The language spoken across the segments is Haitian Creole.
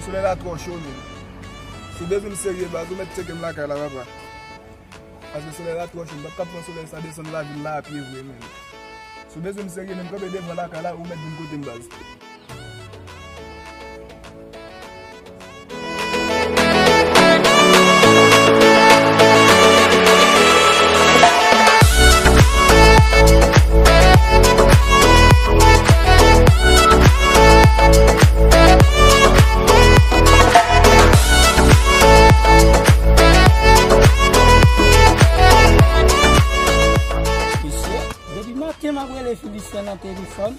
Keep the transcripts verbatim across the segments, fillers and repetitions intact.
Solèy la twò cho, men. Si w bezwen m serye, baz, ou mèt tcheke m lakay la, papa. Paske solèy la twò cho, m p ap ka pran solèy sa desann lavil la a pye vre, men. Si w bezwen m serye, men m kanpe devan lakay la, ou mèt vin kote m, baz. Mesye, depi maten m ap rele Felisyen nan telefòn,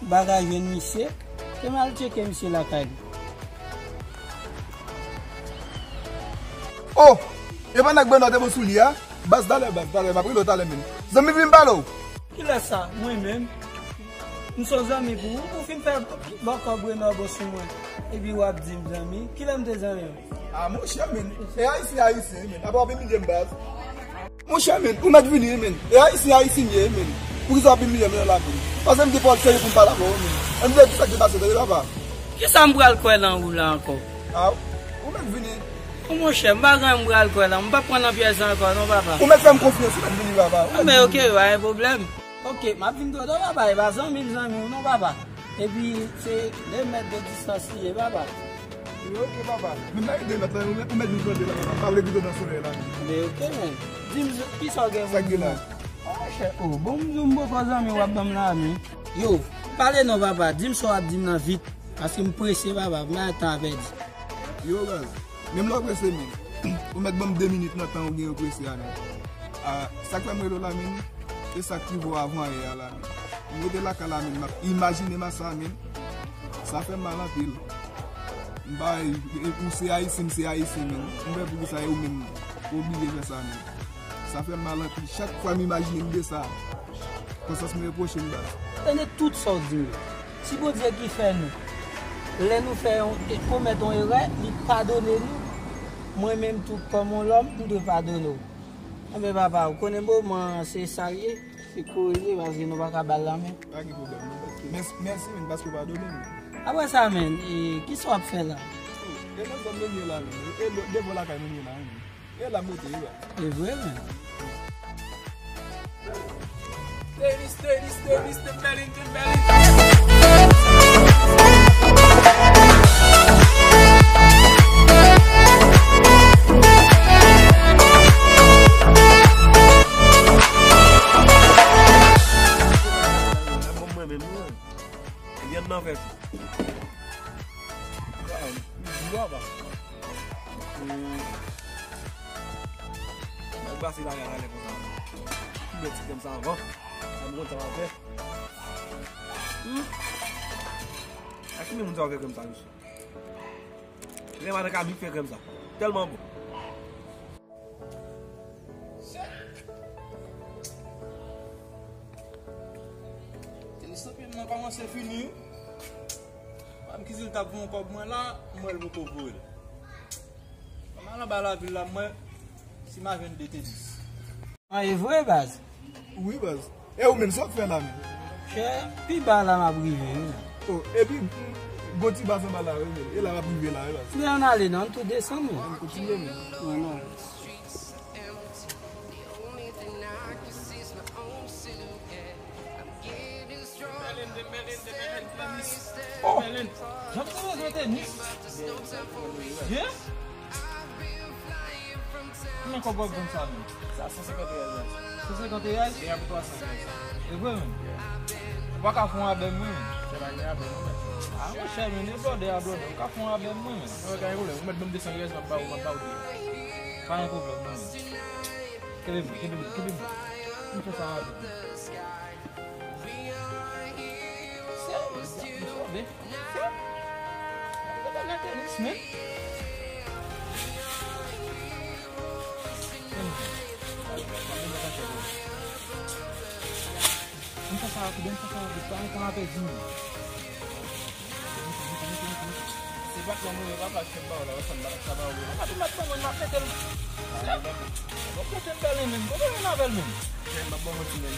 m pa ka jwenn misye, te m al tcheke misye lakay li. Oh! E pa nèg Bènwa te bon sou li a? Baz, talè, baz, talè, m ap rele w talè, men. Zanmi, vin pale w. Kilè sa? Mwen menm? M se yon zanmi pou ou? Ou fin fè bòkò Bènwa bon sou mwen. Epi w ap di m zanmi? Kilè m te zanmi w? Ah, monchè, men. E Ayisyen, Ayisyen, men. Apa w ap imilye m, baz? Monchè, men, ou mèt vini, men. E Ayisyen, Ayisyen ye, men. Poukisa w ap imilye m nan lakou? Pase m gen pawòl serye pou m pale avè w, men. Ann di kisa k te pase, tande, papa. Kisa m pral kwè nan ou la ankò? Ah, ou mèt vini. O monchè, m pa gen anyen m pral kwè la. M p ap pran nan pyès ankò, non, papa. Ou mèt fè m konfyans, ou mèt vini, papa. Anben, oke, pa gen pwoblèm. Oke, m ap vin kote w, papa. E pa zanmi l zanmi w, non, papa. Epi, se de mèt de distans li ye, papa. Wi, oke, papa. Men m pa gen de mèt la, ou mèt, ou mèt vin kote la, papa. M pa vle kite w nan solèy la. Men oke, men. Di m, kisa w gen pou di m? Sa k gen la? O monchè, o, bon, m di w m poko zanmi w ap ban m lamen. Yo, pale non, papa. Di m sa w ap di m nan vit. Paske m prese, papa, m pa gen tan a pèdi. Yo, baz, menm lè w prese, men, ou mèt ban m de minit nan tan ou gen yo prese a, men. A, sa k fè m rele w la, men, e sa k rive w avan yè a la, men. M rete lakay la, men, m ap imajine m a sa, men. Sa fè m mal anpil. M pa, e, ou se Ayisyen, m se Ayisyen, men. M pa wè poukisa e ou menm ou oblije fè sa, men. Sa fè m mal anpil. Chak fwa m imajine m de sa, konsyans mwen repwoche m, baz. Tande tout sa w di yo. Si Bondye ki fè nou, lè nou fè yon, e, komèt yon erè, li padone nou, mwen menm tou kòm yon lòm, m dwe padone w. Anben papa, ou konnen moman an se sa l ye, se korije paske nou pa ka ba l lamen. Pa gen pwoblèm, non, baz. Mèsi, mèsi, men, paske w padone m. Apre sa, men, e, kisa w ap fè la? E nan zòn nou ye la, men. E de-, devan lakay nou ye la, men. E la moute, e la. E vre, men. Davis, Davis, Davis, the melon, the melon. Mwen menm, non. Vyann nan fè tou. Mwen pase la, la, la, konsa. Ki bèt ti kèm sa avan. Sa m konn sa m ap fè. Hmm. A ki men moun sa yo fè kèm sa, mesye? Lè madan Kami fè kèm sa. Tèlman bon. Teleskòp nan kòmanse fini, wi. Mwen ki di l t ap voye yon kòb mwen la, m wè l poko voye l. Mwen al anba lavil la, m wè si m a jwenn de te dis. An, e vre, baz? Wi, baz. E ou menm, sa w ap fè la menm? Chè, pi ba la m ap rive, wi. Oh, epi, gon ti baz anba la, wi, menm. E la m ap rive la, wi, baz. Men ann ale, non, ann tou desann, wi. Ann kontinye, menm. Non, non. Oh, jan m te bezwen tenis. Ye? Konbyen kòb w ap vann sa menm? Sa san senkant riyal, baz. San senkant riyal? E a pou twa san riyal sa. E vre menm? Ou pa ka fè yon rabè mwen menm? Chè, pa gen rabè non, baz. A, monchè, men e blòdè a blòdè. Ou ka fè yon rabè mwen menm? Mwen pa gen pwoblèm. Ou mèt ban m de san riyal, m ap ba ou, m ap ba ou de. Pa gen pwoblèm non, menm. Kenbe mwen, kenbe mwen, kenbe mwen. M fè sa rapid. Sè, m sove. Sè, m nan tenis, men. M fè sa rapid, m fè sa rapid, pa gen tan a pèdi, men. Se pa kòm ou, papa, se pa ou la, sa m pa sa pa ou. Papa, tou mèt ban mwen, m ap mete l. Sè, bon, kote m bèl, men? Kote m avè l, men? Chen, m ap ban mwen ti, men.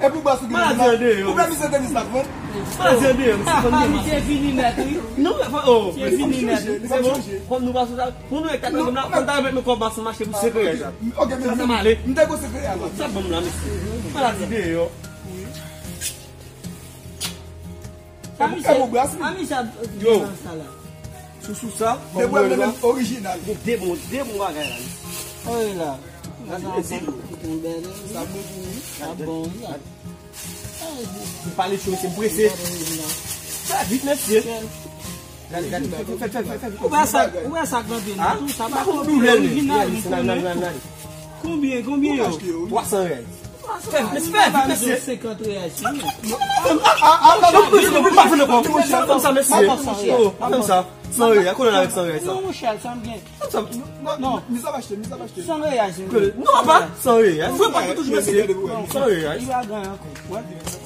Epi w bwè sou ki Maladi an deyò. Ou fè misye te di sa, bon? Maladi an deyò, misye fò n gen misye fini nèt, wi. Non, men fò, oh. Misye fini nèt. Se bon? Fò nou pa sou sa. Pou nou e kat nou la, fò n ta remèt nou kòb mache pou sekrè sa. Ok, men sa, sa m ale. M te gon sekrè a la. Sa bon la, mesye. Maladi deyò. Sa misye, a misye ap di nan sa la. Sou, sou sa, de bon, menm orijinal. De bon, de bon bagay la. Oy la. Sa bon pou ou. Sa bon, wi. M pale cho, mesye, m prese. Fè vit, mesye. Gade, gade, fè, fè, fè, fè, fè. Ou wè sa, ou wè sa k nan pye nou tou, sa pa konn doulè orijinal, li konnen. Konbyen, konbyen yo? Twa san rèl. Fè, fè vit, mesye. Senkant reyal, si. Fè m sa, mesye. Oh, fè m sa. San reyal, konnen avèk san reyal sa. Non, monchè, sa m gen. Fè m sa. Non. Mizab achte, mizab achte. San reyal, si. Non, papa, san reyal. Fè pa toujou, mesye. San reyal. Li pa gen ankò.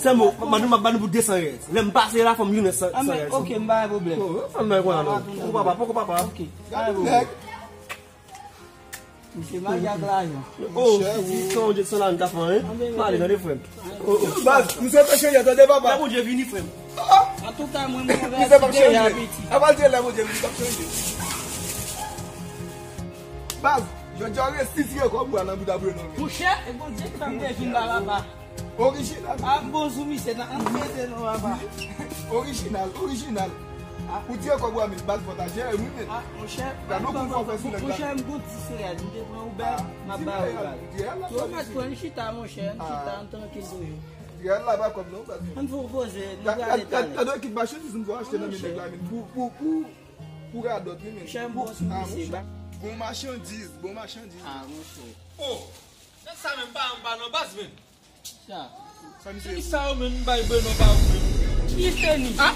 Sèlman, m ap ban nou pou de san reyal. Lè m pase la, fò m jounen san reyal. Ok, m pa gen pwoblèm. Fè m bay konn non. Poko papa, poko papa. Ok. Misye mache ak lajan. Oh, si, si, san reyal, san lajan ta fè, hein? M ale, tande, frè m. Oh, oh. Baz, misye pa chanje, tande, papa. Lè Bondye vini, frè m. Antouka, mwen, m konvèti deja, piti. Apa l di lè Bondye vini, l ap chanje. Baz, jodi a w resi tire kòb ou a nan bouda Bruno. Monchè, e Bondye ki fè m te vin la, papa. Orijinal. Ah, bonjou, misye. Nan, an fete non, papa. Orijinal, orijinal. Ou tire kòb ou a, men baz, fò ta jere, wi, men. Ah, monchè, gade yon kout fò fè sou nèg la. Monchè, m gon ti reyal, m te pran ou bèl, m ap ba ou bal. Yo, mèt pran chita, monchè, m chita, m trankil toujou. Reyal la pa kòb non, baz. Ann fè yon poze, nou prale talè. Gade yon kit machandiz m fò achte nan men nèg la, men. Pou, pou, pou, pou radòt, wi, men. Monchè, m bon sou misye, ba. Bon machandiz, bon machandiz. Ah, monchè. Oh! Nèg sa menm pa anba non baz, men. Sa. Sa misye. Ki sa yo menm bay Beno ba ou menm? Ki tenis? Ah?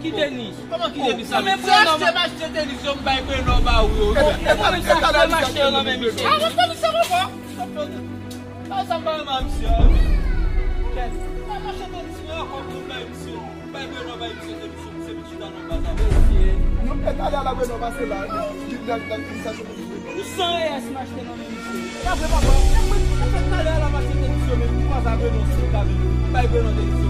Ki tenis? Kòman ki tenis sa menm? Se achte m achte tenis yo m bay Beno ba ou yo. E mwen menm sa achte m achte yo nan men misye. Ah, mwen tenis sa mwen fò. Sa sa m pa renmen a misye. Kèt. M achte tenis mwen ankò pou m bay misye. M bay Beno bay misye tenis yo, misye vin chita nan baz avè l. Non, e talè a la Beno pase la. Li nan nan tenis sa. Pou san reyès m achte nan men misye. Pa vre, papa. Mwen, mwen fè talè a la m achte tenis yo, men pou kwaze a Beno, si l ka vin, bay Beno tenis yo,